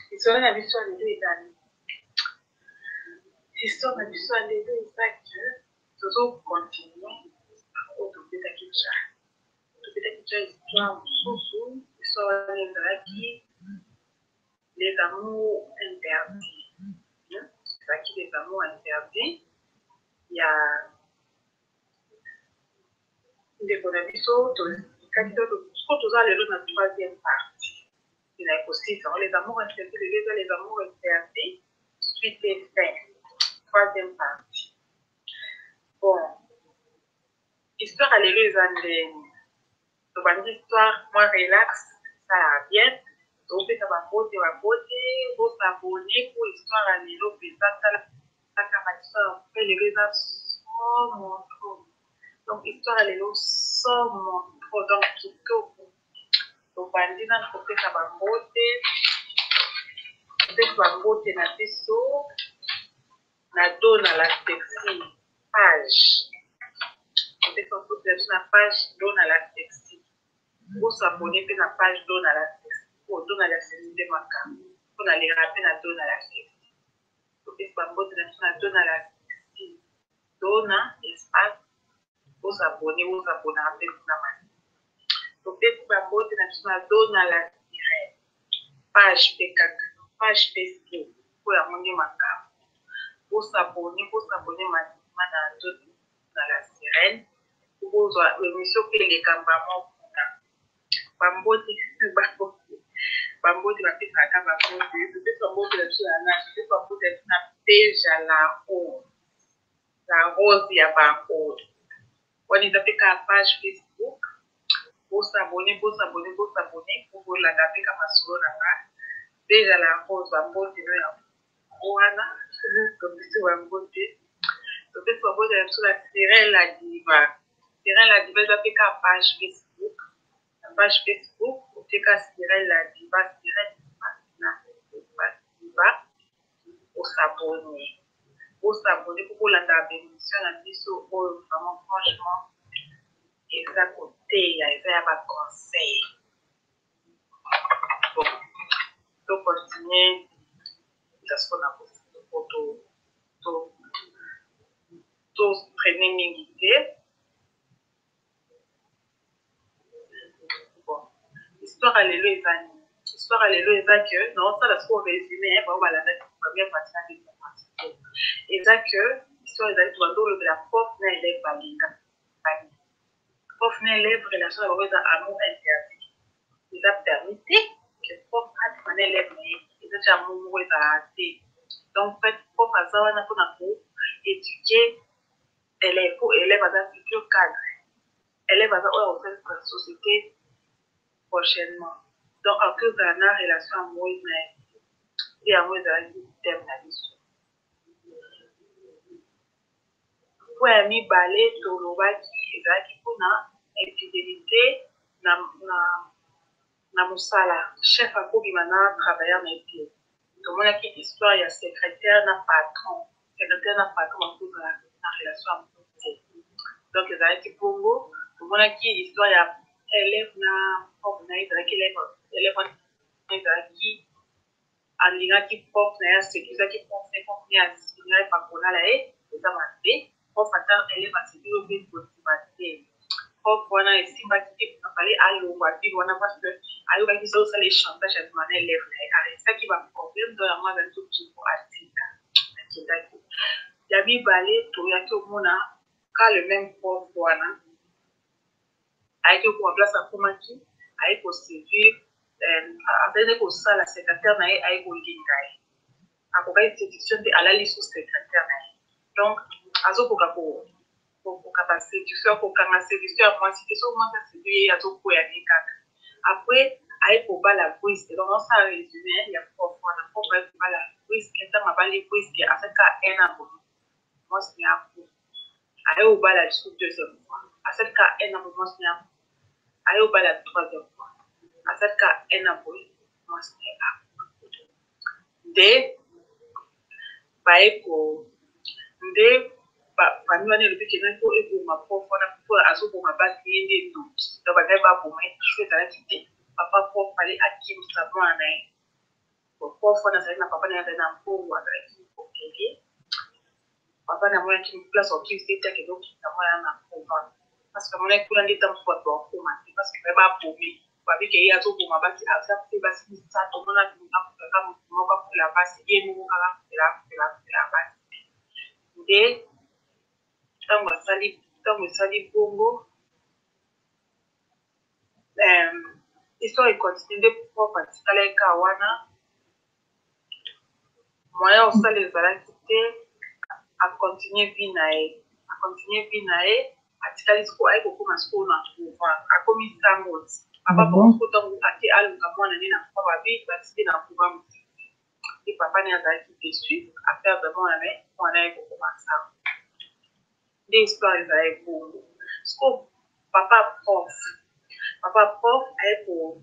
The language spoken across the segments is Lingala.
Lisolo na biso ya lelo ezali histoire na biso ya lelo eza que tozo continuer oyo tobetaki ja tobetaki ja histoire mosusu. Histoire wana ezalaki les amours interdits, ezalaki les amours interdits ya ndeko na biso. Tolikaki soko toza lelo na troisième partie na kosilisa yango, les amours interdits. Lelo eza les amours interdits suite et fin, troisième partie. Bon, histoire ya lelo eza ndenge tobandi histoire, mwa relax esalaka bien. Topesa bambote, bambote, bos'abonner po histoire ya lelo mpenza talaka bahistoire mpe lelo eza somo trop. Donc histoire ya lelo somo trop, donc kitoko. Tobandi nanu kopesa bambote, kopesa bambote na biso na Dona la Sexy page, kopesa bambote na biso na page Dona la Sexy. Bos'abonner mpe na page Dona la Sexy po Dona la Sexy nde makambo, mpo nalingaka mpe na Dona la Sexy. Topesi bambote na biso na Dona la Sexy, Dona espace. Bos'abonner, bos'abonnaka mpe kuna. Masi topesi bambote na biso na Dona la Sirene page mpe kaka page Facebook mpo yango nde makambo. Bos'abonner, bos'abonner masima na Dona la Sirene po bozwa émission mpe elekamba moko kuna. Bambote, bambote, bapesaka bambote. Topesi bambote na biso na nani? Topesi bambote na biso na Peja la Rose, la Rose ya Barose. Wana eza mpe kaka page Facebook. Bos'abonner, bos'abonner, bos'abonner po bolanda mpe ka masolo na nga. Peja la Rose, bambote no yango wana. Topesi bambote, topesi bambote na biso na Sirel la Diva. Sirel la Diva eza mpe kaka page Facebook. Na page Facebook oteka Sirel la Diva, Sirel na espace Diva, os'abonner, bos'abonner mpo bolandaka baémission na biso oyo. Vraiment, franchement, eza koteya, eza ya baconseil. Bon, tocontinue. Eza siko na po totraîne mingi te. Bon, histoire ya lelo eza nini? Histoire ya lelo eza que naosala siko résumé bao balandaki première partie na deuxième partie te. Eza que histoire ezali tobanda olobela prof na élève balingani. Prof na élève, relation na bango eza amour interdit. Eza permis te que prof abima na élève na ye. Eza ti amour moko ezalaka te. Donc fait, prof aza wana mpona ko éduquer élève po élève aza futur cadre, élève aza oyo akosalisa société prochainement. Donc akoki ozala na relation amoureuse na ye nde. Yango ezalaki thème na biso. Point ya mibale tolobaki ezalaki mpona infidélité na mosala. Chef akobima na travailleur na ye te. Tomonaki histoire ya secrétaire na patron. Secrétaire na patron bakozala na relation amoureuse te. Donc ezalaki bongo. Tomonaki histoire ya élève na prof na ye. Ezalaki élève wana ezalaki alingaki prof na ye, aséduisaki prof na ye. Prof na ye alingaki pakonala ye, eza mabe. Prof ata élève aséduire mpe kondima te. Prof wana esimbaki te, afale alongwa ville wana parce que ayokaki so osala chantage ya bima na élève na ye, aresaki baproblème. Donc yango azali tokipo atika, akendaki. Ya mibale, toyaki omona ka le même prof wana ayaki okoma place akomaki, aye koséduire, azali kosala secrétaire na ye, aye kolinga ye, akokaki séduction te, alali so secrétaire na ye. Donc azokoka kokoka baséduction, akokanga séduction ya mwasi te. So mwasi aséduire ye, azokwea ne kaka. Après aye kobala brusque. Donc osala résumé ya prof wana. Prof aye kobala brusque. Ntango abali brusque, asali ka un an boye, mwasi na ye akufi. Aye kobala lisusu deuxième fois, asali ka un an boye, mwasi na ye akufi. Aye kobala troisième fois, asali ka un an boye, mwasi na ye akufi. Nde baye ko nde famille wana elobi kende mpo eboma prof wana mpo azoboma basi, ye nde ndoki. Donc bandai baboma ye. Choix ezalaki te. Papa prof ale akimisa mwana na ye. Prof wana azalaki na papa na ye, azali na mbongo, azalaki kokende. Papa na amonaki place okisi ete akende okita mwana na couvent, parce que amonaki kuna nde ntango mosusu bato bakokoma te, parce que baye babomi babike ye azoboma basi, aza mpe basi misato. Mona akutaka motu moko akufela basi, ye moko kaka akufela, akufela, akufela basi. Nde ntango asali, ntango esali bongo, histoire econtinue. Nde prof atikalaki kaka wana, moyen osala ezalaki te. Acontinue vie na ye, acontinue vie na ye. Atikali sikoyo, aye kokóma sikoyo na couvent, akomi sango. Papa bongo sikoyo, ntango ake aluka mwana nde na couvent, babi batiki na couvent mosusu. Nde papa ne azalaki déçu, aperdre mwana na ye, mwana ye kokóma sango. Nde histoire ezalaki bongo. Sikoyo papa prof aye ko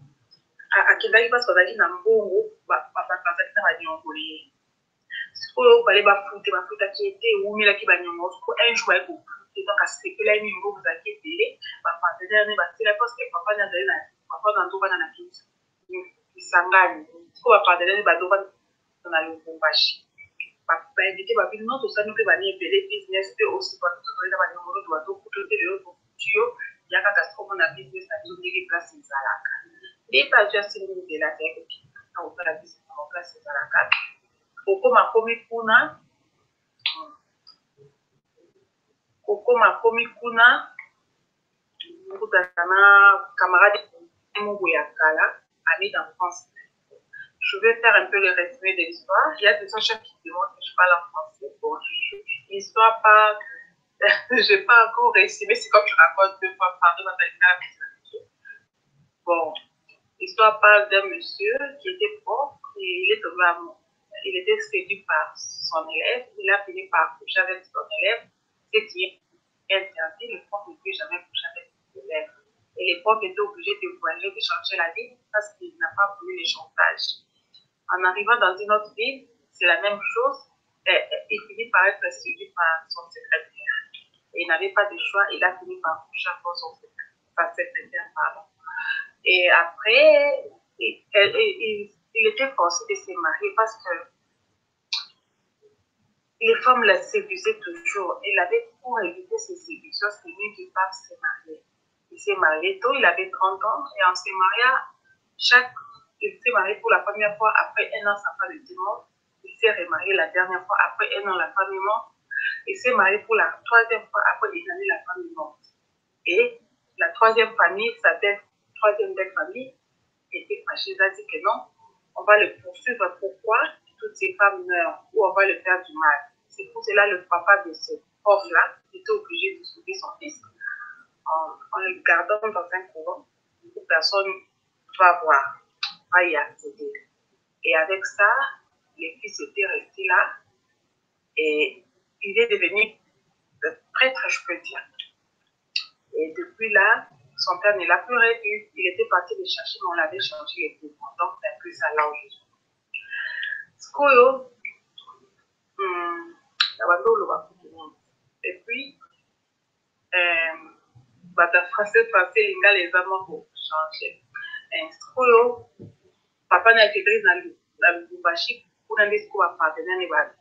akendaki parce azalaki na mbongo, bato bazalaki na banyongoli ye. Sikoyo bale bafute, bafutaki ye te, ewumelaki banyongo. Sikoyo un jour aye kofute, donc asepelaki mingi, mbongo ezalaki ebele. Bapartenaire ne basela, parce que papa ne azali na papa na nzokana na Kisangani. Sikoyo bapartenaire ne bazokana na Lubumbashi, bainvite babino no tosali mpe bani ebele business mpe osika tozali na banyongo to bazokuta te. Lelo tokuti yo, ya kaka sikoyo mona business na biso ndenge place ezalaka. Nde mpe azwi, asimbi nzela, azali kokita na kosala business na place ezalaka. Kokoma komi kuna, kokoma komi kuna, okutana na camarade moko ya kala, ami d'enfance. Je vais faire un peu le résumé de l'histoire. Il y a des gens qui demandent que je parle en français. Bon, l'histoire parle, je n'ai pas encore résumé, c'est comme je raconte deux fois par deux. Bon, l'histoire parle d'un monsieur qui était prof et il est tombé amoureux. Il était séduit par son élève. Il a fini par coucher avec son élève, ce qui est interdit. Le prof ne peut jamais coucher avec ses élèves. Et le prof était obligé de voyager, de changer la ville parce qu'il n'a pas voulu le chantage. En arrivant dans une autre ville, c'est la même chose. Et il finit par être séduit par son secrétaire. Et il n'avait pas de choix, il a fini par coucher avec son secrétaire, sa secrétaire, pardon. Et après, il était forcé de se marier parce que les femmes la séduisaient toujours. Il avait pour éviter ces séductions, c'est lui qui part se marier. Il s'est marié tôt, il avait 30 ans, et en se mariant, il s'est marié pour la première fois, après un an, sa femme était morte. Il s'est remarié la dernière fois, après un an, la femme est morte. Il s'est marié pour la troisième fois, après une année, la femme est morte. Et la troisième famille, sa belle, troisième belle famille, était fâchée. Elle a dit que non, on va le poursuivre. Pourquoi toutes ces femmes meurent ou on va le faire du mal? C'est pour cela le papa de ce prof-là était obligé de sauver son fils en le gardant dans un couvent où personne ne va voir, va y accéder. Et avec ça, le fils était resté là et il est devenu prêtre, je peux dire. Et depuis là, son père ne l'a plus revu. Il était parti le chercher, mais on l'avait changé les couvents. Donc, c'est un peu ça là aujourd'hui. Sikoyo, na oloba kutu nini? Et puis, bato ya français, français, lingala eza moko change. Sikoyo, papa na akendaki na Lubumbashi kuna nde sikoyo bapartenaire ne baza.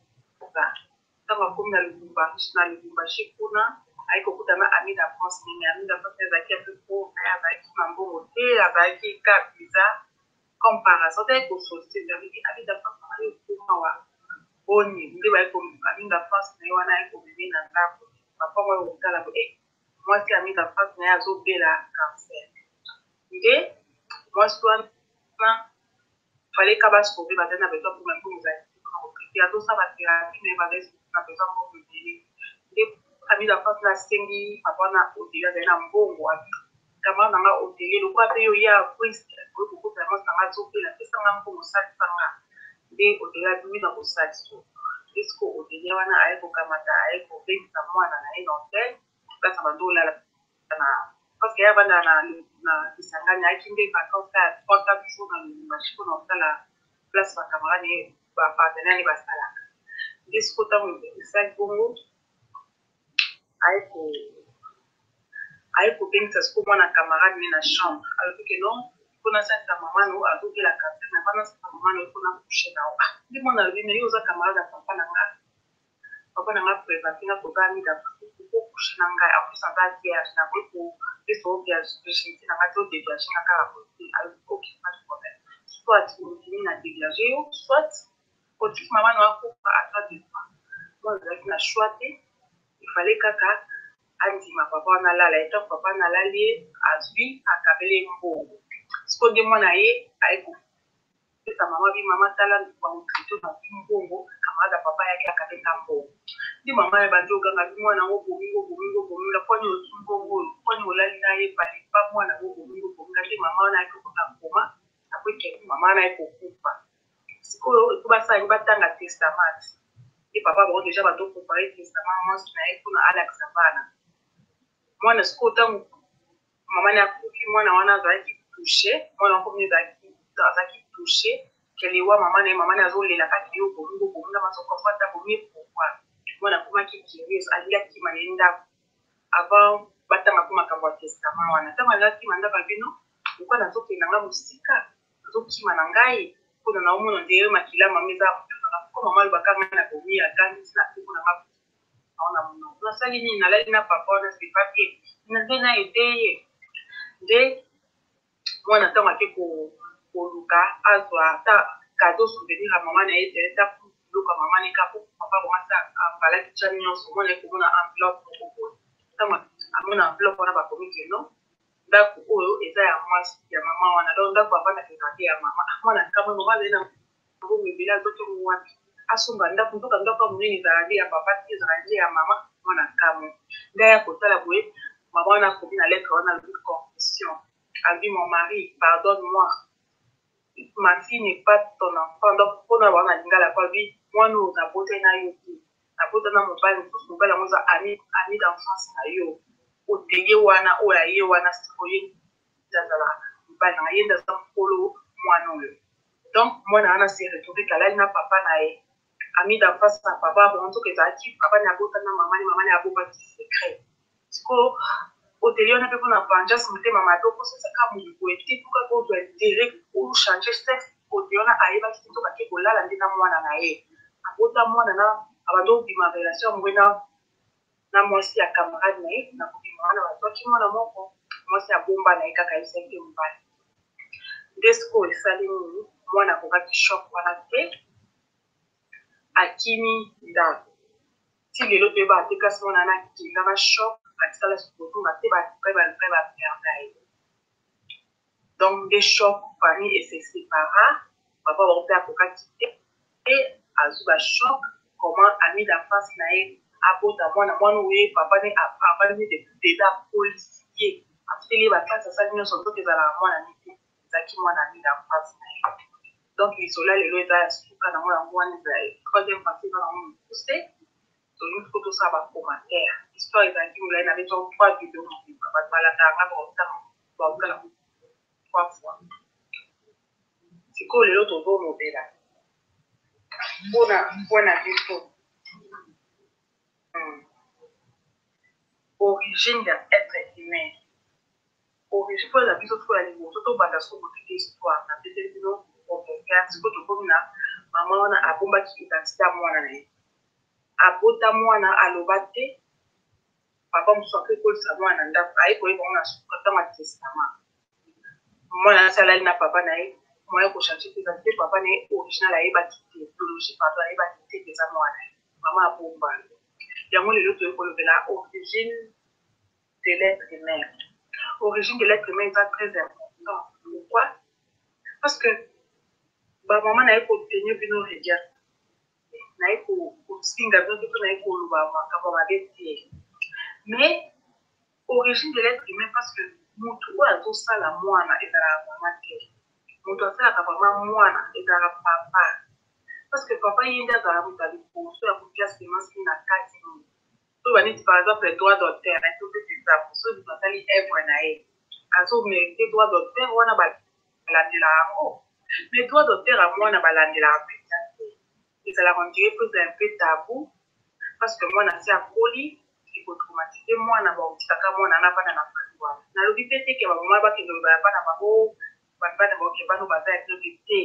Ntango akomi na Lubumbashi kuna, ayi kokuta na ami d'enfance nini. Ami d'enfance azalaki un peu pauvre, azalaki na mbongo te, azalaki ka bizarre. Comme par hasard, ayi kosollicite ami d'enfance na ye, okoma wa boni? Nde bayi ami d'enfance na ye wana ayi komeme na ndako. Papa ngo ayi kotala bo mwasi ami d'enfance na ye azobela cancer. Nde mwasi wana fallait ka basauve, bazali na besoin mbongo, mbongo ezalaki te mpona kotraiter, azosala bathérapie, mais bazali na besoin mbongo ebele. Nde ami d'enfance na asengi papa wana hôtelier azali na mbongo, abi camarade na nga hôtelier, lokola mpe yo ya puisque oyo kokotela mwasi na nga azobela, pesanga mbongo, osalisanga. Nde hôtelier abimi na kosalisa. Eske hôtelier wana aye kokamata, aye kobengisa mwana na ye na hotel place bando olala na, parce que ye avanda na Kisangani, ayaki nde vacance ya 3-4 jours na Lubumbashi mpona kosala place bacamarade ye, bapartenaire ne basalaka. Nde siko ntango esali bongo, aye kobengisa siko mwana camarade ne na chambre. Alobi ke non, mpona asalisa mama no azobela cancer na nasala mama na yo mpona couche na yo. Ah, nde mwana alobi, mais yo oza camarade ya papa na nga, papa na nga présente nga koza ami d'enfance, ocouche na ngai, en plus aza vierge, nakoki kopesa yo virginité na ngai te, odévierge nga kaka boye te. Alobi, ok, pas de problème, soit ondimi na dévierge yo, soit otiki mama na akufa, à toi de voir. Mwana azalaki na choix te, il fallait kaka andima papa wana alala ye. Ntango papa wana alali ye, azwi, akabeli ye mbongo. Sikoyo nde mwana ye aye kopesa mama bi: mama, tala, bakotraite, nazwi mbongo, camarade ya papa ayaki, akabenga mbongo. Nde mama ya bandi oganga bi: mwana yango bomingo, bomingo, bominga, mponi ozwi mbongo oyo? Mponi olali na ye palepa? Mwana yango bomingo, bominga. Nde mama wana ayaki kokota koma après, mama wana aye kokufa. Sikoyo po basala batanga testament, nde papa bango déjà bato préparer testament mwasi na ye mpona alakisa bana mwana. Sikoyo ntango mama na akufi, mwana wana azalaki touché, mwana wakomi azalaki touché kelewa mama na ye. Mama na ye azolela kaka: yo bomingo, bominga, mazokomprendre bomi pourquoi. Mwana akomaki curieuse, alingi akima na ye ndako avant batanga mpo makambo ya testament wana. Ntango alingi akima ndako ya bino, lokwa nazokende nga mosika, nazokima na ngai mpona naomona ndenge makila mama eza motu nanga. Mpo mama alobaka ngai na bomi, agangisi na nkombo nanga naona monoko, nasali nini? Nalali na papa wana, c'est pas bien, nde na ede ye. Nde mwana ntango ake koluka azwa ata cadeau souvenir ya mama na ye te, ata biloko ya mama na ye kaka, papa komasa avalaki tia nyonso. Mwana ye komona enveloppe moko boye. Ntango amona enveloppe wana, bakomi keno ndako oyo eza ya mwasi ya mama wana, donc ndako avandaka ezalaki ya mama. Mwana kamwe, mama azali na mbongo ebele, azoki wapi asomba ndako? Nzoka ndako ya monene ezala nde ya papa te, ezala nde ya mama. Mwana kamwe, nde aya kotala boye, mama wana akomi na lettre wana, alobi confession, alobi: mon mari, pardonne moi, ma fille n'est pas ton enfant. Donc mpona bango na lingala po alobi: mwana oyo nabotani na yo te, nabota na mobali mosusu, mobali yango eza ami d'enfance na yo, oteye wana oyo aye wana. Sikoyo ye azala mobali na ye, nde aza mokolo mwana oyo. Donc mwana wana se retrouve kalali na papa na ye, ami d'enfance na papa. Bongo nzoka ezalaki papa na abota na mama ni mama ni abobaki secret. Sikoyo oteli wana mpe mpona vengeance, motema mabe, okosasaka moto boye te mpo kaka ozwa intérêt, ochange sexe. Oteli wana ayebaki te, nzoka ake kolala nde na mwana na ye, abota mwana na abandi obima relation yango na mwasi ya camarade na ye. Na kobima wana, bazwaki mwana moko, mwasi abomba na ye kaka, ayebisaki te mobali. Nde sikoyo esali nini? Mwana akokaki choc wana te, akimi ndako. Ti lelo toyebaka te kasi mwana wana akenda na choc, atikala kozonga te. Balukai, balukai, baperda ye. Donc nde choc, famille ese sépara. Papa bango mpe akokaki te, azwi bachoc, comment ami d'enfance na ye abota mwana, mwana oyo papa ne avandi depuis bébé, akolisi ye, afuteli ye baclasse, asali nyonso, nzoto ezalaka mwana ne te, ezalaki mwana ami d'enfance na ye. Donc lisolo ya lelo eza ya suka nango yango wana, troisième partie eza nango mokuse. Tolingi ko tosala bacommentaire. Histoire ezalaki molai, na beto trois video mobimba. Bato balandaka nga, baotanga, baotala trois fois. Sikoyo lelo tozolobela mpona biso origine ya être humain. Origine mpo eza biso sikoyo ya liboso, tobanda sikoyo koteka histoire. Napeseli bino professeur. Sikoyo tokomi na mama wana abombaki identité ya mwana na ye, abota mwana, aloba te. Papa mosusu akoki kolisa mwana na ndako, aye koyeba ngo na suka ntango ya testament. Mwana asalali na papa na ye, moyen kochange te eza te. Papa na ye original ayebaki te, biologie pardon, ayebaki te eza mwana ye, mama abomba yango. Lelo toyei kolobela origine de l'être humain. Origine de l'être humain eza très important. Pourquoi? Parce que bamama naye kotenir bino rigueur, naye kosinga bino te, mpo naye koloba makambo mabe te. Mais origine de l'être humain, parce que motu oyo azosala mwana ezalaka mama te, moto asalaka vraiment mwana ezalaka papa, parce que papa ye nde azalaka moto ya liboso ya kotia semence na kati. Nini oyo baneti, par exemple droit d'auteur, topesa exemple, soki moto asali œuvre na ye, azomérite droit d'auteur wana, balandelaka yango. Mais droit d'auteur ya mwana balandelaka mpenza te, ezalaka on dirait mpo ezala un peu tabou, parce que mwana asi akoli, ekotraumatize mwana, baotikaka mwana na bana na famille wana. Nalobi mpe te ke bamama bakende loba ya bana bango, bana baoke bano baza ya bino te.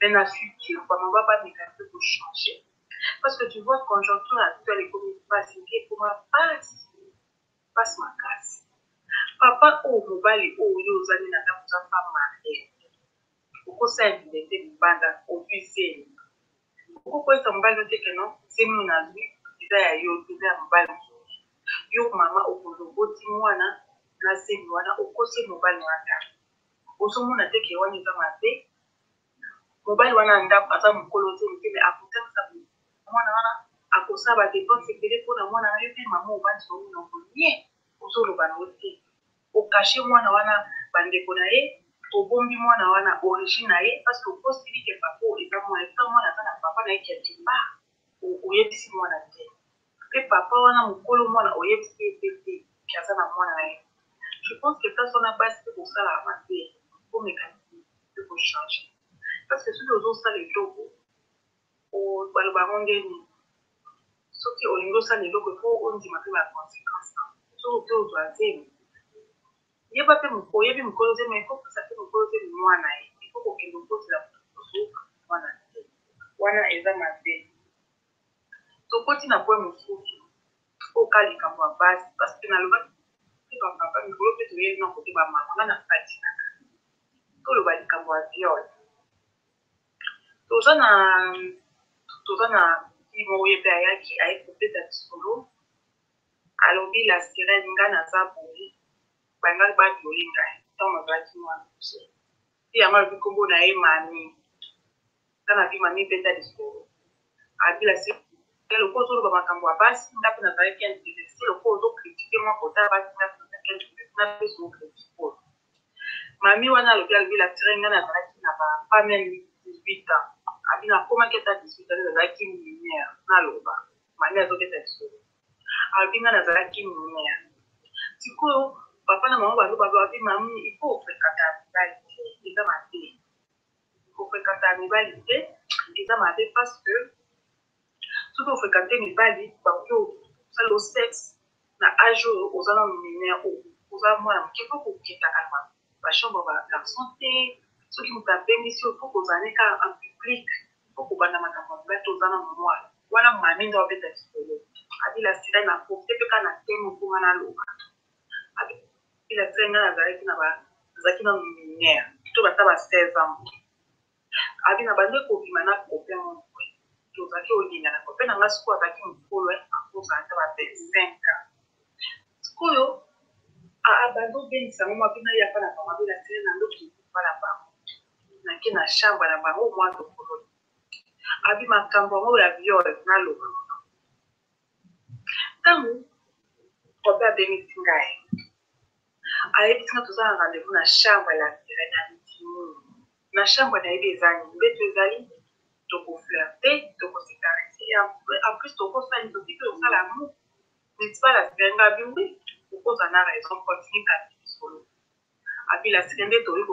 Mais na futur, bamama bameka mpe kochanger, parce que tu vois, conjoncture actuelle ekomi mpasi, nde ekoma mpasi, mpasi makasi. Papa oyo, mobali oyo yo ozali na ndako, oza femme mariée, okosala infidélité libanda, ozwi zemi, okokoyesa mobali oyo te ke non, zemi oyo nazwi eza ya yo te, eza ya mobali mosusu. Yo mama okozi, oboti mwana na zemi wana, okosi mobali wana ndako, ozomona te ke wana eza mabe? Mobali wana ya ndako aza mokolo zemi te, mais akotangisa mwana wana, akosala badépenses ebele mpona mwana na yo. Mpe mama obandi omonoko nie, ozoloba na yo te, ocacher mwana wana bandeko na ye, obombi mwana wana origine na ye, parce que okosili ke papa eza mwana, eza mwana, aza na papa na ye quelque part, oyebisi mwana te. Mpe papa wana mokolo mwana, oyebisi ye mpe te ke aza na mwana na ye. Je pense que place wana basi mpe kosalaka mabe, komeka mpe kochanger, parce que soki ozosala eloko, baloba yango ndeni, soki olingi osala eloko, ifo ondima mpe baconséquence. Soki ote ozwa zemi, yeba mpe oyebi mokolo zemi, ifo kopesa mpe mokolo zemi mwana ye, ifo kokende okotela moto mosusu mwana te, wana eza mabe. Tokoti na point mosusu oka likambo ya basi, parce que nalobaki mpe bapapa mikolo mpe toyebi na kote bamama nga na fatinaka. Toloba likambo ya viol. Toza na fille moko, ye mpe ayaki, aye kobeta lisolo, alobi: "La sirène, nga naza boye, banga bavioler ngai ntango nazalaki mwana moke." Mpe yango alobi nkombo na ye Mami. Nga na bi: "Mami, beta lisolo." Abi: "La sirène, lokola ozoloba makambo ya basi, nga mpe nazalaki intéressé. Lokola ozocritiquer mwa kota ya basi, nga mpe nazalaki intéressé, napesa o critique oyo." Mami wana alobi: "La sirène, nga nazalaki na ba pas même 18 ans." Abi nakomaki ata 18 ans, nazalaki mineure. Naloba, mami azobeta lisolo, alobi: "Nga nazalaki mineure. Sikoyo papa na mama baloba, babi: 'Mami, il faut ofréquenter mibali te, eza mabe. Ofréquenter mibali te, eza mabe, parce que soki ofréquenter mibali, bakoki osala o sexe na age oyo oza nano mineur, oyo oza mwana moke. Mpo koketaka na bachambre bagarçon te. Soki moto abengisi yo, fo kozala ne kaka en public, fo kobanda makambo ya mibali te, oza nano mwana.'" Wana mami nde abeta lisolo. Abi: "La sirène, na profiter mpe kaka na teme mponga naloba." Abi: "La sirène, ngai nazalaki na nazalaki nano mineur, to bata ba 16 ans." Abi na bandi kobima na copain moko, tozalaki olingana. Copain na nga sikoyo azalaki mokolo, akozala ata ba 25 ans. Sikoyo abandi obengisa ngo mwa bino yapa na bango. Abi: "La sirène, na ndoki epa na bango, nake na chambre na bango, mwa lokolo." Abi makambo yango ya viol, naloba, ntango copain abengisi ngai, ayebisi nga toza na rendez-vous na chambre ya la na ndimi na chambre. Nayebi eza nini, mbeto ezali, tokoflirter, tokose caresser, en plus tokosala, toki mpe kosala amour, n'est-ce pas, la sirène?" Abi: "Oui, okozala na raison, continue kasi lisolo." Abi: "La sirène, nde toyi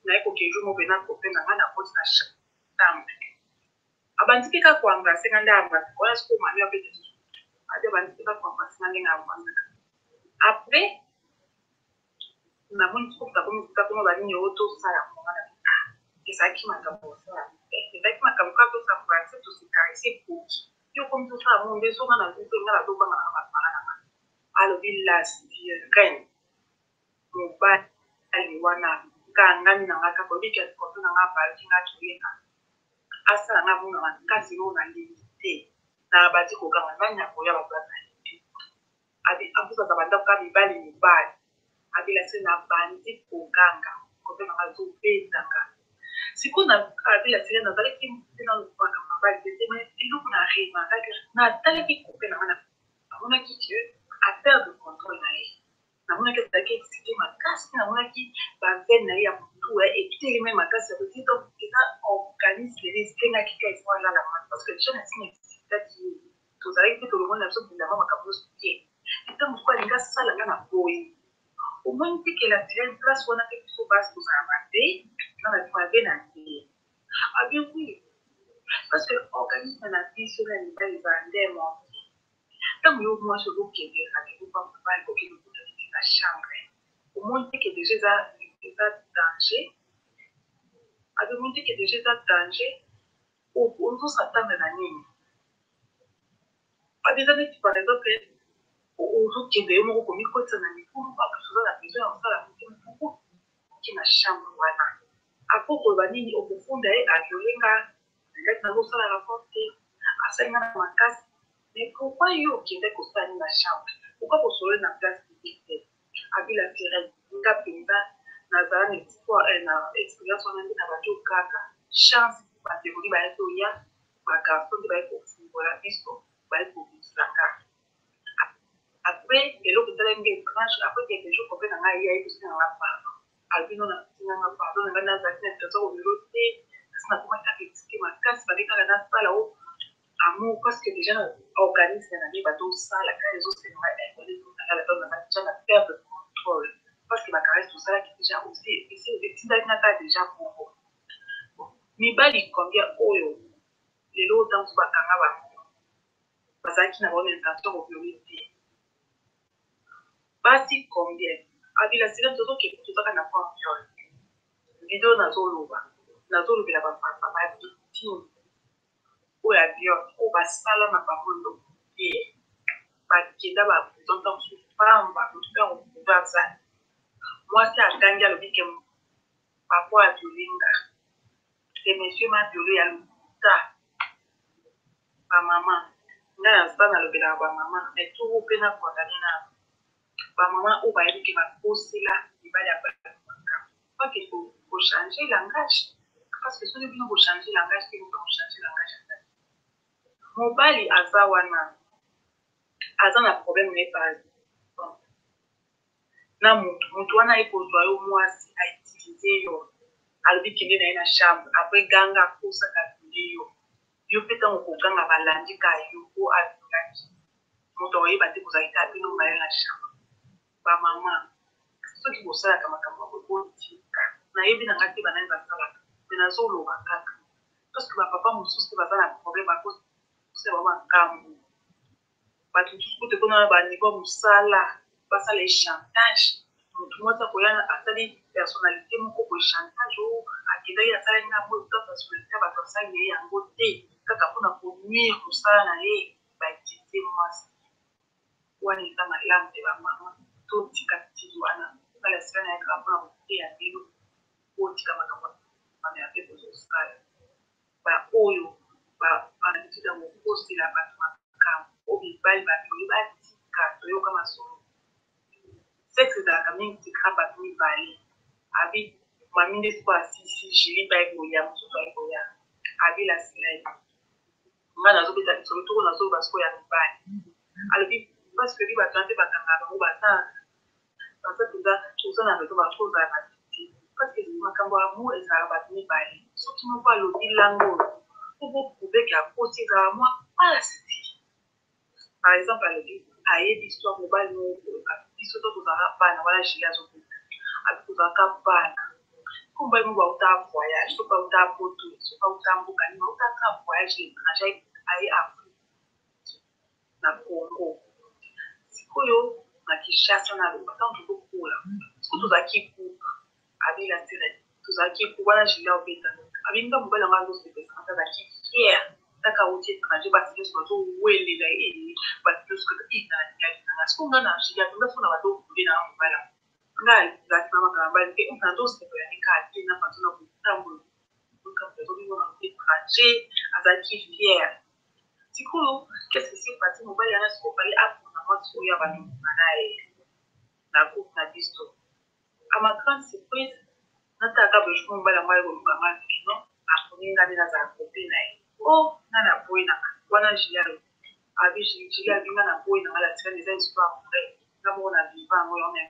naye koke jour moko na copain na ngai, nakoti na chambre, abandi mpe kaka koembrasser nga nde embrasser wana." Sikoyo mami abeta, abi abandi mpe kaka koembrasser nga ndenge embrassaka. Après namoni sikoyo takomi takoma banini oyo tosala monga na, ah, ezalaki makambo osala, ezalaki makambo kaka tos'embrasser, tose caresser, ekoki. Yo komi tosala mo nde songa na biso, nga nazobanga na bapara na nga. Alobi: "La sirène, mobali wana kangami na nga kaka, oyebi ke copain na nga abalaki nga, toyeka asala nga mona makasi oyo nalingi te, na bandi kokanga nani akoya bato azali te." Abi ampusaka bandako kaka mibali mibali. Abi: "La sirène, na bandi koganga, copain na nga azobetanga." Sikoyo na abi: "La sirène, nazalaki te na makambo mabali te, mais eloko na remarquaki, natalaki copain na nga, namonaki ke aperdre contrôle na ye. Namonaki azalaki excité makasi, namonaki baveine na ye ya motu etelemi makasi ya kotie. Donc eza organisme ene esengaki ka efo alala wana, parce que déjà na ntina excitaki ye. Tozalaki mpe tolongoli na biso bilamba, makambo nyonso te. Ntango moko alingi asala nga na boyi, omoni te ke la sirène, place wana mpe biso basi tozala mabe nga na mabe na te?" Abi: "Oui, parce que organisme na biso na mibali ezala nde moko. Ntango yo mwasi ozokende rendez-vous pa mobali, okende okuta neti na chambre, omoni te ke déjà eza danger? Abimoni te ke deja eza danger, ozo s'attendre na nini? Abi eza neti par exemple ozokende yo moko komikotisa na libulu, en plus oza na besoin ya kosala yango te, pourquoi oke na chambre wana? Après okoloba nini? Okofunda ye a viole nga, nalingaki nazosala rapport te, asali nga na makasi. Mais pourquoi yo okendaki kosala nini na chambre? Pourquoi bosololi na place publique te? Abi la sirène, nga penza nazala na espoir eh, na experience wana nde nabandi okaka chance bandeko nde bayaki oya, ba garçon nde bayaki kofungola biso, bayaki kobimisa nga. Après eloko esalaki nga etrange, après quelques jours copain na nga aye, aye kosenga nga pardon. Alobi non, asenga nga pardon na nga nazalaki na intention ya kobima te, kasi nakomaki kaka excité makasi, fallait kaka nasala o amour parce que déjà na organisme na ngai bato osala kaka ezosenga ngai eh, nalala donc naza déjà na perte de contrôle parce que ba caresse tosalaki déjà aussi etindaki nga kaka déjà bongo. Mibali combien oyo lelo ntango mosusu bakanga bango bazalaki na bango na intention koviole te? Basi combien? Abila sila tozokende, tozaka na point viol video. Nazoloba, nazolobela bapapa ba victime oyo ya viol, oyo basala na bango eloko te, bakenda ba prison ntango mosusu pamba, motu mpe akoprouve aza mwasi agangi, alobi ke papa aviole nga te, monsieur m'a viole, ya lokuta. Bamama, ngai naza nalobelaka bamama, mais turu mpe na condamne na bamama oyo bayebi ke bakosela mibali ya bato makambo. Bake kochange langage, parce que soki bino bochange langage te, moto akochange langage ata mobali aza wana, aza na problème na ye par exemple na mutu, mutu wana aye kozwa yo mwasi, autilize yo, alobi kende na ye na chambre, après ganga akosaka viole yo. Yo mpe ntango okoganga, balandi ka yo po aviolaki, moto akoyeba te kozalaki kaka bino mibale na chambre. Bamama, soki bosalaka makambo ya boye, botika. Nayebi na ngai te banani basalaka, me nazoloba kaka parce que bapapa mosusu mpe baza na problème, bakosala bango makambo. Bato mosusu kutu ekona na baniveau ya mosala, basala ye chantage. Motu mwasi akoya, asali personnalité moko boye, chantage oyo akendaki asalaki nga boye, ta personnalité ya bato asali ye yango te kaka mpona konuire mosala na ye, bautilize mwasi wana. Eza malamu te. Bamama, totika tili wana, osala sila na ye kaka mpona koteya bino, botika makambo wana ya mpe bozosala. Baoyo bahabitude ya kokosela bato makambo oyo mibali baboyi, batika. Toyoka masolo, sexe ezalaka mingi tikra bato mibale. Abi mami nde sikoyo asisi jili mpe aye koya, mosusu aye koya. Abi la silai, ngai nazobeta lisolo toko, nazoloba sikoyo ya mibali. Alobi parce que bi bato wana mpe bakangaka bango, baza baza mpenza toza na raison, bakozala na te, parce que makambo ya amour ezalaka bato mibale. Soki moko alobi lango oyo po boprouve ke akoti, ezalaka mwa pasi. Par exemple, alobi ayebi histoire mobali moko, biso to tozalaka bana wana, jili azobeta, abi tozalaka bana ko mobali moko auta voyage, soki auta poto, soki auta mboka nini, autaka voyage étranger, aye Afrique, na Congo sikoyo na Kinshasa. Naloba ntango tozokola sikoyo, tozalaki groupe. Abila sire, tozalaki groupe wana, julia obeta, abinga mobali yango azosepesa, azalaki fier kaka auti étranger, bato nyonso bazowelela ye, bato nyonso kaka ina nalingaki nanga siko nga na julia mpenza so na bazokule nanga mobali yango, nga azalaki na makambo mibali te, nazosepela ne kaka te na façon na kotambola azobimona étranger, azalaki fier. Sikoyo qu'est-ce qui s'est passé? Mobali wana sikoyo fallait apona mwasi oyo ya bandeko na ye na groupe na biso. À ma grande surprise, natalaka boye, mobali yango aye koluka nga non, aponi nga nde nazala kope na ye. O nga na boyi na nga wana. Julia abi, Julia abi nga na boyi na nga. La sirène, eza histoire vraie, nga moko na viva yango. Yango na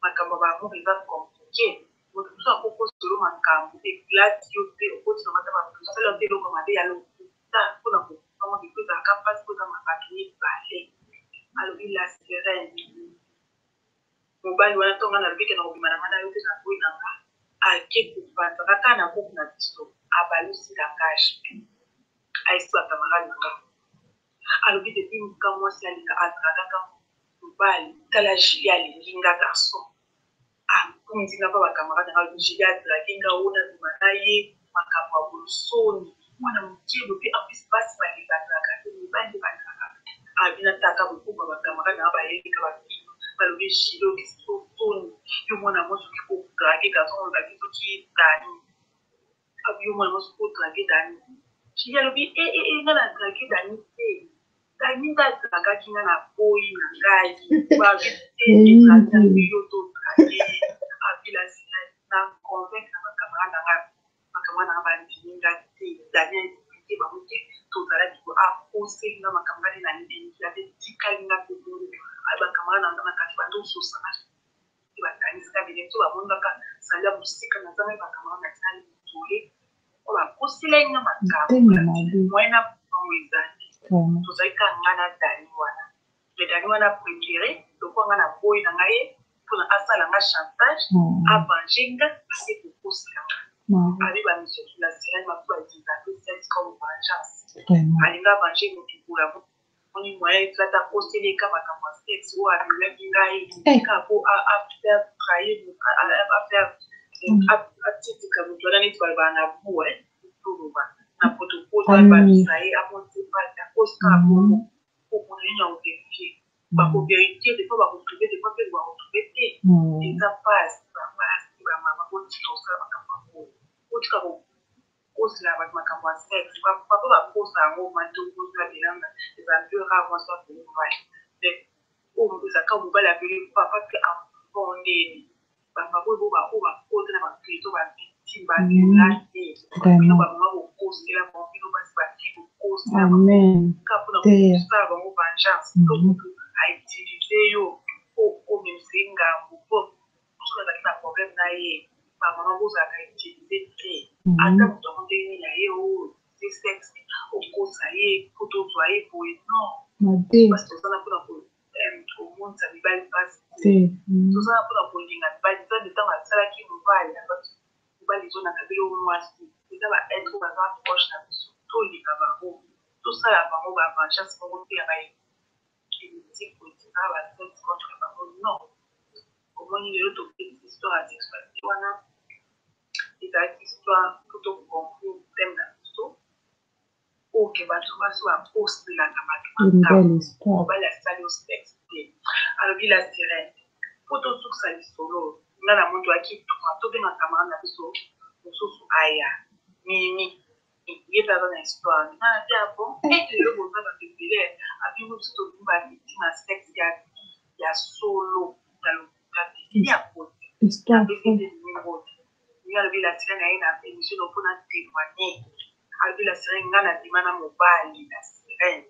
makambo ya baamour eza compliqué. Moto mosusu akokosolo makambo eglati yo mpe okoti na mata bato, osala yo mpe eloko mabe ya lokuta mpona kokanga biko, ezalaka mpasi mpo eza bato mibale. Alobi la sirène, mobali wana ntonga nalobi ke na kobima na nga na yo te, na boyi na nga, ake kopanza kaka na groupe na biso, abalusi langage, ayesi bacamarade na nga. Alobi depuis ka mwasi alinga azalaka mobali, tala Julie alingi nga garçon. Ah, kumzi nga pa bacamarade na nga, Julie adrague nga oyo nabima na ye, makambo ya bolosoni, mwana moke boye. Mpe en plus basi badraguaka te, mibali nde badraguaka. Abi nataka bokomba bacamarade na nga bayeleka bafille, balobi: "Julie, okisi soni, yo mwana mwasi oki kodraguer garçon oyo babi soki Dani." Abi: "Yo mwana mwasi okodraguer Dani?" Julie alobi: "E nga na drague Dani te, Dani nde adraguaki nga na boyi na ngai." Babi te, edraguaki yo to drague. Abi na convaincre na bacamarade na nga, bacamarade na nga bandimi nga te. Dani aexpliquer bango ke tozalaki ko akoseli nga makambo nga nde na ndenge abe tikali nga mpe bongo. Ayi bacamarade na nga na kati bando ososanga te, bakanisaka bele so bamoni kaka sali ya mosika. Nazangai bacamarade na tikali mitole po bakoselai nga makambo moyen na bango eza te. Tozali kaka nga na Dani wana, mais Dani wana préféré lokola nga na boyi na ngai ye mpona asala nga chantage, avenger nga, ase kokosela nga. Abi bamisusu na sirene bato badisable sexe comme vengeance, alingi avenger motu boye, amoni moyen eza ta akoseleka makambo ya sexe oyo aviolaki ngai kaka po afaire trahir, afaire atitika moto wana neti balobaka na bu toloba na potopoto, ababisa ye amonte akosi kaka bongo po moto nini akovérifier. Bakovérifier des fois, bakotrouver des fois, mpe bakotrouver te. Eza pasi, bapasi bamama, botika kosala makambo yango, botika kokosela bato makambo ya sexe. Papa bakosa yango matokozwa bilanga, eza un peu rare mwasi akoli mobali, mais oyo ezalaka mobali apeli papa mpe afondeni bapapa oyo oyo bakota na baprison, bavictime baviola te. Bino bamama bokosela bango, bino basi bafille bokosela bango kaka mpona kosala bango vengeance. To motu autiliser yo po omemisa ye ngambo, po soki azalaki na problème na ye. Bamama bozalaka utiliser te, ata moto yango ndenge nini ya ye oyo se sexe okosa ye po tozwa ye boye, non. Parce toza na mpona komonisa mibali mpasi te, toza na mpona kolinga mibali. Nzambe ntango asalaki mobali, mobali ezonaka bino mwasi, eza baêtre baza proche na biso, tolinga bango, tosala bango bavengeance moko te ya baéthique kotika basexe contre bango, non. Omoni lelo topesi histoire ya sexualité wana, ezalaki histoire po toconclure thème na biso oke bato basi bakoselaka bato makambo, mobali asali yo sexe te. Alobi la sirène, po tosukisa lisolo, nga na moto akituma, tobenga camarade na biso mosusu aya, Mimi, ye mpe aza na histoire. Nga na te bon, lelo boza bato ebele. Abingo biso tobimi bavictime ya sexe ya solo, ya lokuta te, ya koti apesi mbote. Mimi alobi la sirène, aye na émission no mpona témoigner. Alobi la sirène, nga nabima na mobali, la sirène,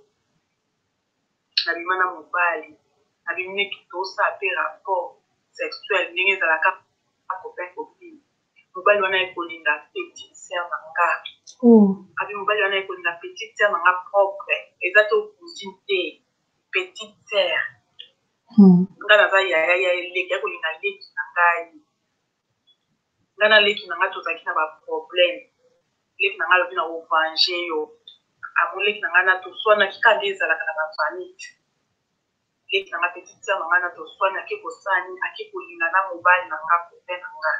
nabima na mobali, nabimi neti tosala mpe rapport sexuel ndenge ezalaka copain copine. Mobali wana ekolinga petite sœur na nga. Abi mobali wana ekolinga petite sœur na nga propre, eza to cousine te, petite sœur. Nga naza yaya ya eleki, akolinga leki na ngai. Nga na leki na ngai tozalaki na baproblème. Leki na ngai alobi na kovange yo. Amo leki na ngai na toswanaki kaka nde ezalaka na bafamille. Leki na nga, petite sœur na ngai na toswani, ake kosala nini? Ake kolinga na mobali na nga, copain na nga.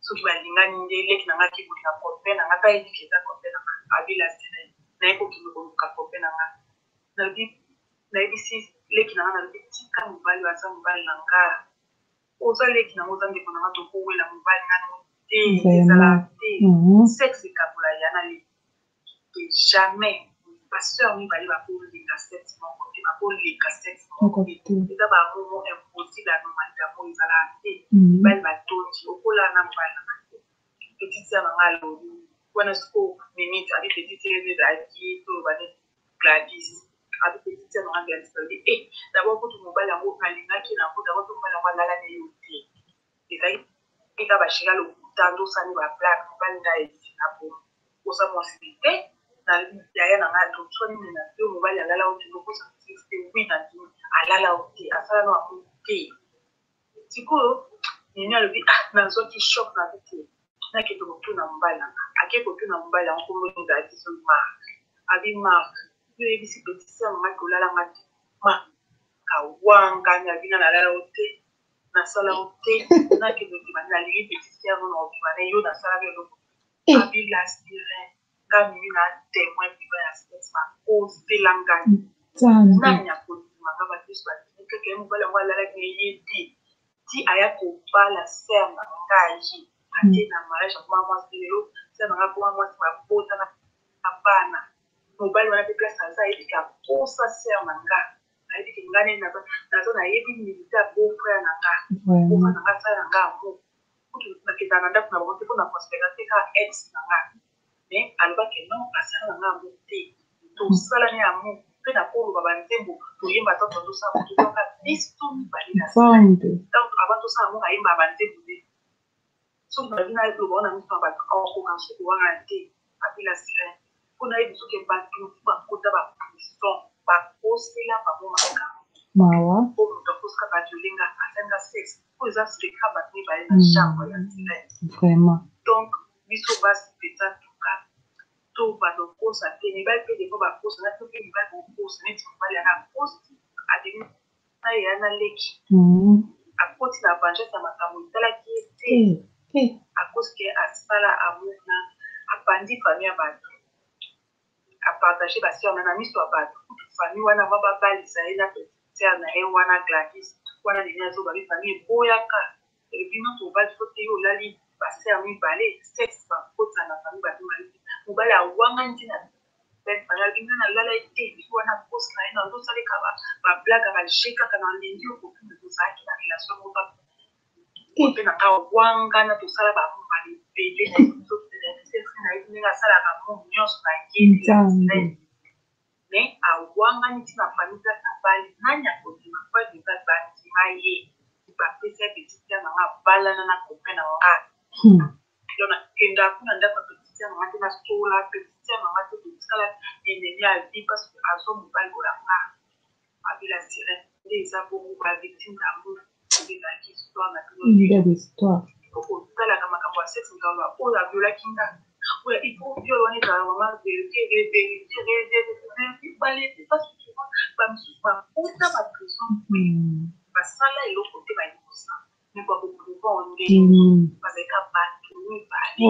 Soki balingani nde leki na nga ake kolinga copain na nga, ta yebi eza copain na nga. Abila sirene, naye kokende koluka copain na nga, nalobi, nayebisi leki na nga, nalobi: "Tika mobali oyo, aza mobali na nga, oza leki na nga, oza ndeko na nga, tokowela mobali nga te, ezala te sexe ekabola ya na leki te, jamais. Basœur mibale bakolinga sexe moko te, bakoleka sexe moko te, eza bamomo impossible, anormalité yango ezalaka te. Mibali batondi, okolala na mobali na nga te." Petite sœur na nga alobi wana siko mimite, abi petite sœur ezalaki toloba neti Gladys. Abi petite sœur na nga Gladys alobi: "E d'abord kutu mobali yango nalingaki nango, d'abord mpe mobali yango alala na yo te, ezalaki kaka bashika lokuta, ndosani bablague. Mobali ngai ezinga bongo, oza mwasi te na yaya na ngai, toswani na yo, mobali alala yo te, lokosa te. Wi, na ndimi, alala yo te, asala no yango te." Sikoyo Mimi alobi: "Ah, nazwaki choc na bi te, nakende kotuna mobali na nga." Ake kotuna mobali yango, kombo ezalaki so Mark. Abi: "Mark, yo oyebisi petite sœur na ngai kolalanga te." Mark awangani, abi: "Nga nalala yo te." Nasala yo te, nakende obima, nalingi petite sœur na obima na yo, nasalaka eloko. Abila sirène, nga mimi na témoin vivant ya sexe, bakosela ngai. Nani akondima nga? Bato nyonso bandimi kaka ye. Mobali yango alalaki na ye te ti aya kobala sœur na ngai. Ate na mariage, akoma mwasi. Lelo sœur na ngai akoma mwasi, babota na bana. Mobali wana mpe, place aza, ayebiki akosa sœur na nga, ayebiki nga nde naza, nayebi militaire ya beau frère na nga. Beau frère na nga asala na nga amour. Kutu nakendaka na ndako na bango te mpo na considérer te kaka ex na nga, mais alobaki non, asala na nga amour te, tosalani amour mpe nakoloba banzembo toyemba. Ntango tozosala moto, toyoka biso mibale na ntango avant tosala amour, ayemba banzembo te. Soki nabi naloba wana miso na bato, akokoka suku wana te. Abila sirène mpo nayebi soki bato mosusu bakota baprison, bakosela bango makambo. Mawa. Po moto akosaka bavioler nga, asalinga sexe, po eza secret bato mibale na chambre ya sirène. Donc biso basi mpenza tuka to bando kosa te. Mibali mpe des fois bakosa na mpe mibali bokosa. Neti mobali yana akosi, abimi na ye na leki, akoti na vengeance ya makambo etalaki ye te. Akosi ke asala amour na, apandi famille ya bato, apartager basœur na miso ya bato. Kutu famille wana va babalisa ye na petite sœur na ye wana Gladys wana. Ndenge azobabi, famille eboyaka, elobi nyonso obali so te, yo olali basœur mibale, sexe bakotisa na famille bato mibale. Mobali awangani ntina belle famille, alobi nga nalala ye te. Epi wana kosi na ye, nazosaleka bablagues, baje kaka na lingi okoki tozalaki na relation moko mpe na nga wangana, tosala bamobali ebele na ndenge asalaka mo nyonso na ye, mais awangani ntina famille place abali. Nani akondima? Po eza bandima ye, bapesi ya petite sœur na nga, abalana na copain na nga. Donc nakendaka kuna ndako ya petite sœur na nga te, nasola petite sœur na nga te, totikala ennemi ya vie parce que azwa mobali oyo anga. Abela sirène nde eza bongo, bavictime d'amour nde ezalaki histoire na bino. Belle histoire. Okotalaka makambo ya sexe, makambo oyo aviolaki nga oyo, il faut viol wana ezala vraiment vérité, vérité, vérité, balete, parce que souvent bamisusu bakota baprison, basala eloko te, bayi kosala, mais bakoprouver ndenge bazalika bato mibale.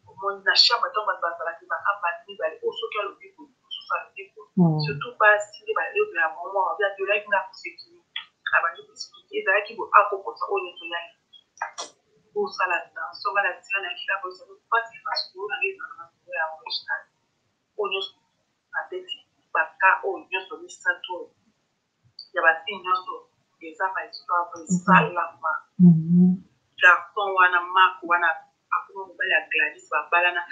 Omoni na chambre, ntango bato bazalaki baka bato mibale oyo, soki alobi boye, mosusu alobi boye. Surtout basi nde balobela bango, babi aviolaki nga, kosekini abandi koexpliquer ezalaki boye, akokosa oyo nyonso yali osala tension. Nga na nsima na kila boyesa mpasi, masolo nanga ezala masolo ya original oyo nyonso nabeti. Baka oyo nyonso misato oyo ya bafille nyonso eza bahistoire esalama. Garçon wana Mark wana akoma mobali ya Gladys, babalana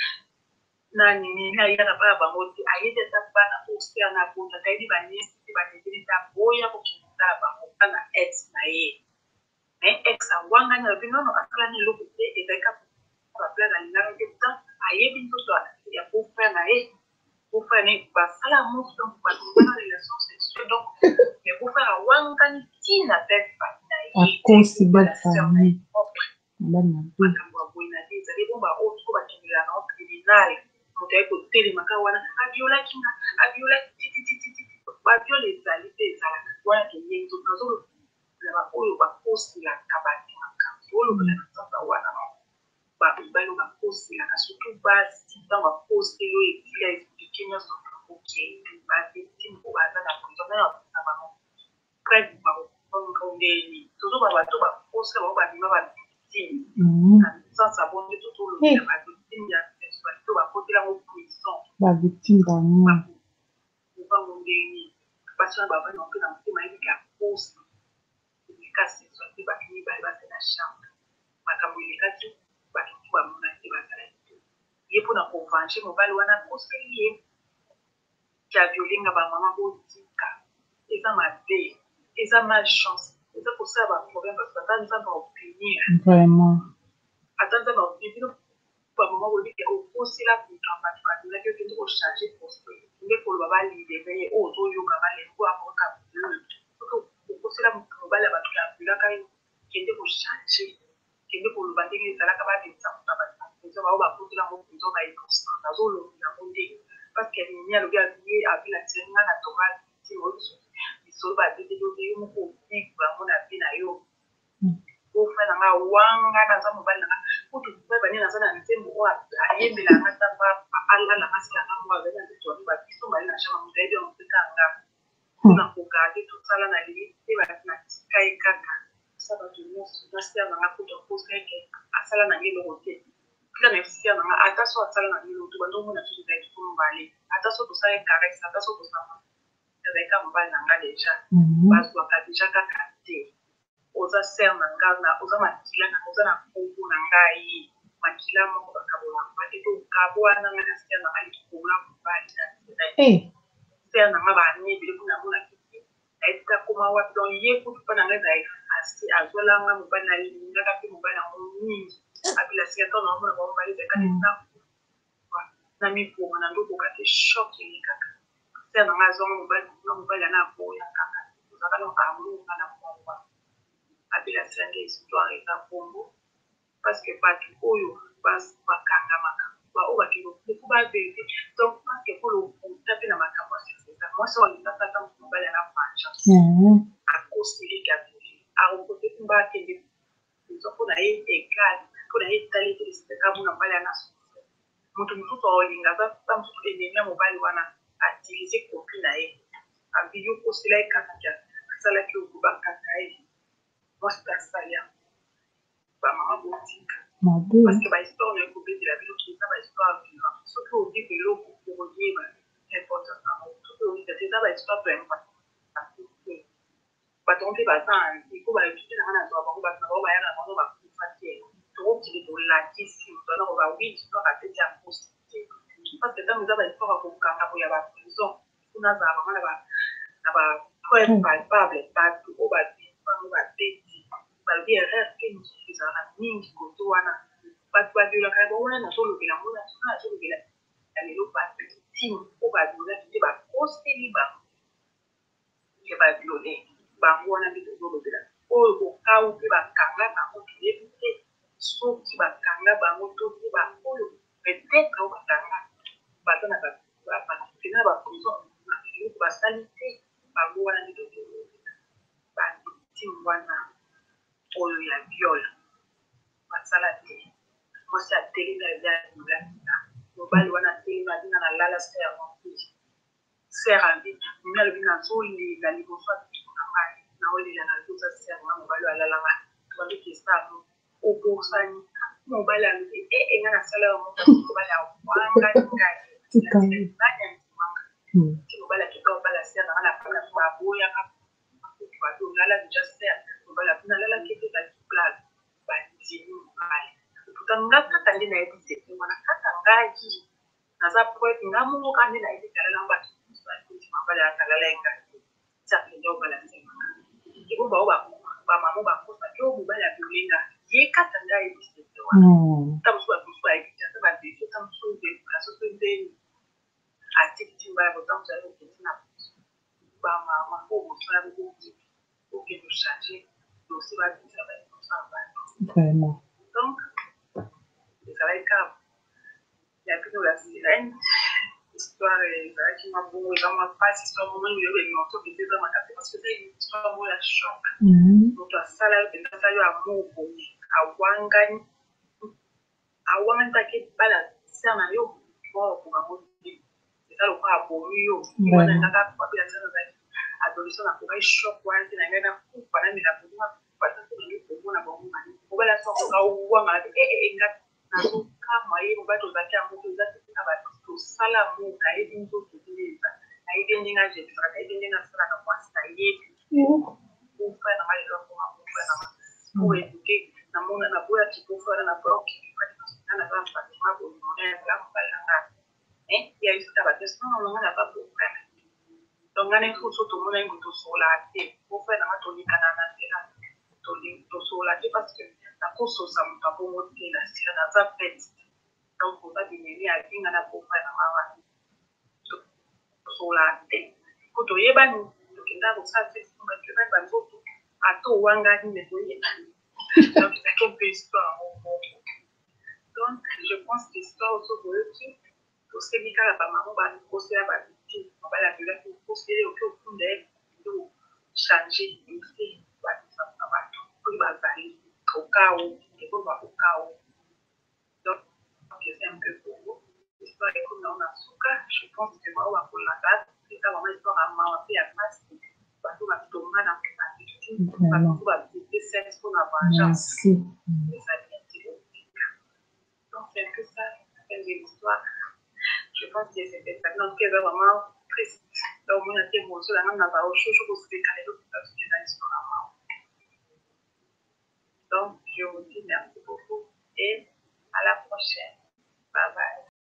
nani. Nini ayaka bana bango te, ayebi ata bana oyo sœur na bota, ayebi banièces te, baneveux te, aboya kokende kotala bango na ex na ye. Mais ex awangani, alobi nono, asalani eloko te, ezali kaka bablagues, alingaka te. Pourtant ayebi nzoto ya beau-frère na ye. Beau-frère ne basala amour, donc bato bana relation sexuelle. Donc mais beau-frère awangani ntina belle famille na ye. Akosi belle famille. Makambo ya boye na te ezali bongo. Baoyo siko bakendelaka nango tribunal, moto aye kotelema kaka wana, aviolaki nga, aviolaki tititititi. Baviol ezali mpe ezalaka wana. Toyebi, nazolobela baoyo bakoselaka bato makambo, olobela na nzamba wana, bamibali oyo bakoselaka, surtout basi. Ntango akoseli oyo esili, aexpliquer nyonso, okende bavictime oyo baza na prison na na bango preuve bakokonga ndeni. Tozoba bato bakosela bango, babima bavictime na sens ya bongo. Tozolobela bavictime ya sexualité oyo bakotela yango prison. Bavictime d'amour. Bango ndeni basi wana bavandi mpe na motema, yebika kosa eleka sexualité, bato mibale base na chambre, makambo elekaki, bato mosusu bamonaki te, bazalaki te. Ye mpona kovange mobali wana akoseli ye ki avioler nga. Bamama, botika, eza mabe, eza malchance, eza kosala baproblème, parce que ata Nzambe aopunir. Ata Nzambe aopunir bino. Bamama, bolobiki okosela moto ya bato, aviolaki, okende kochanger procès, nde koloba balibérer ye. Oyo ozoyoka balembo akoka, soki okosela mobali ya bato aviolaka yo, kende kochanger, kende koloba ndenge ezalaka, babimisa moto ya bato na prison. Bao bakotela yango prison, bainnocent. Nazolobela yango ndenge parce que nini alobi ye abila tire nga na tonga victime oyo. Soki lisolo babeteli yo, yo moko ovivre yango na vie na yo. Beau-frère na nga awanga naza mobali na nga kutu preuve ane naza na nzembo oyo ayembela nga ntango alala nga asala nga moko azali na nzoto ya ba biso bali na chambre, moto ayebi yango mpe kaka nga mpona kogarde tosala na limite te, natika ye kaka sa bato nyonso na sœur na nga kutu akosa eke asala na nga eloko te. Tika na sœur na nga, ata so asala na nga eloko te, bando omona biso tozalaki biso mobale, ata so tosala caresse, ata so tosala, ezalaki kaka mobali na nga déjà. Bazwaka déjà kaka te. Oza sœur na nga, na oza makila na, oza na kombo na ngai, makila moko bakabolaka bate. Tokabwana ngai na sœur na nga likolo ya mobali na direct. Sœur na nga baani ebele kuna amonaki te, nayebi te akoma wapi. Donc ye kutu mpa na ngai ezala efase, azwalanga mobali, nalingaka mpe mobali yango mingi. Abila sika ntango naomona bango mobali ezalaka neti na miboma na ndokoka te, choc elekaka. Sœur na ngai azwanga mobali na mobali ana aboya kaka, ozalaka no amour nga na mobali wana. Abila sika nde histoire eza bongo, parce que bato oyo bakangamaka, baoyo bakende po bavérité. Donc parce que po lokuta mpe na makambo ya sexe, eza mwasi oyo alingaka ata moto mobali ana vengeance, akoseli Gabriel, akokote mpe akende prison mpo na ye égal, mpo na ye etali ete esika mona mobali ana souffre. Moto mosusu aolinga aza ta mosusu ennemi ya mobali wana, autilize copie na ye, abi yo kosela ye kaka asalaki oyo, bakanga ye. Mwasi mpe asali yango. Bamama, botika, parce que bahistoire naye kobetela bino eza bahistoire vivant. Soki ovivre eloko, okoyeba importance nango. Soki ovivre te, eza bahistoire to invente te. Bato ngo mpe baza anti po bayoki te. Nanga nazwa bango, bato na bango bayaka na bango bakufa te. Tokokende tolakisi moto wana koba wi histoire ateti ya kosi te, parce que ntango eza bahistoire ya kokanga boya baprison kuna, azala bango na bapreuve palpable. Bato oyo bango babeti, balobi erreur mpe mosusu ezalaka mingi koto wana, bato baviolaka ya bango wana. Nazolobela yango, nazolobela ya lelo, bavictime oyo baviolaki te, bakoseli bango ke baviole bango wana nde tozolobela. Oyo bokau mpe bakanga bango, toyebi te soki bakanga bango to te. Baoyo peut-être oyo bakanga baza na bakende na baprison, eloko basali te. Bango wana nde tozolobela, bavictime wana oyo ya viol basala te. Mwasi atelemi, alobi aviolaki nga. Mobali wana atelemi, abinga na lala sœur te, sœur abi mimi, alobi nazolela liboso ya biso na ngai, naolela, nazoza sœur nga, mobali oyo alalanga. Tobandiki esalo obosani. Mobali alobi e nga nasala yango. Mobali awangani ngai, nani andimanga ti mobali akenda kobala sœur nanga na famille na baboyaka. Bato olala déjà sœur mobali api nalalaki ete ezalaki blague, bandimi mobali. Pourtant nga kaka nde nayebi sete wana, kaka ngai naza preuve, nga moko kaka nde nayebi kalala. Bato mosusu bakondima mobali akalala ye, ngai te. Ti akenda kobala nsima ebo bao bamama bakosaki oyo mobali aviole nga, ye kaka nde ayebi sete wana. Ta mosusu bato mosusu bayebi te, ata bavérité, ta mosusu vérification so ndeni atiki ti mbala kota mosu aye kokende na bamama oyo mosala bokoki okende ochange dossier, babisa bainnoncent bato. Vraiment. Donc ezalaki kaka ya bino la sirène. Histoire ezalaki mwa bongo, eza mwa mpasi. Histoire moko oyo émotion mpenza eza makasi, parce que eza histoire moko ya choc. Moto asala yo mpenza, asala yo amour boye, awangani, awangani mpe ake bala sœur na yo moko, okoka ngo te. Eza lokola abomi yo wana. Ngaka babela sœur, nazalaki adolescent, nakokaki choc wana te. Na ngai nakufa, namela bolima, nakufa te. Mpo ngai komona bango mani mobali asokoka owangana te. Ee, nga nazokamwa ye mobali, tozalaki yango te, eza te na bato tosala mo. Nayebi nzoto ndenge eza, nayebi ndenge ajetisaka, nayebi ndenge asalaka mwasi, nayebi beau-frère na nga. Lelo akoma beau-frère na nga po éduquer namona naboyaki beau-frère na naboya okende nga naza na sentiment bolingo na ezala mobali na nga. Ya esika bato non, nga naza beau-frère. Donc nga neti so tomona ye moto tosolaka te. Beau-frère na nga tolikana na nzela, tosola te, parce que nakososa moto abongo te na sila naza bête. Donc oza binemi avinga na beau-frère na nga wana, tosolaka te po toyebani, tokendaka kosala sexe, toyebani banzoto, ata owangani me toyebani. Donc ezalaki mpe histoire yango moko. Donc je pense que histoire oso boyoki, tosengi kaka bamama bakosela bavictime, mobali aviolaki, okoseli, oki okunda ye, ochange dossier, babisaka bato soki bazali. Au cas où, ekoloba au cas où. Donc c'est un peu bongo. Histoire ekomi nango na suka. Je pense que bao bakolanda, eza vraiment histoire ya mawa mpe ya pasi. Bato batonga na Vraiment. bato babete sexe mpona vengeance. Merci. Eza bien te. Donc c'est un peu ça, la fin de l'histoire. Je pense que c'était ça. Donc eza vraiment triste. Donc omona te émotion na nga na baoshosho koseka lelo, parce que eza histoire ya mawa. Donc je vous dis merci.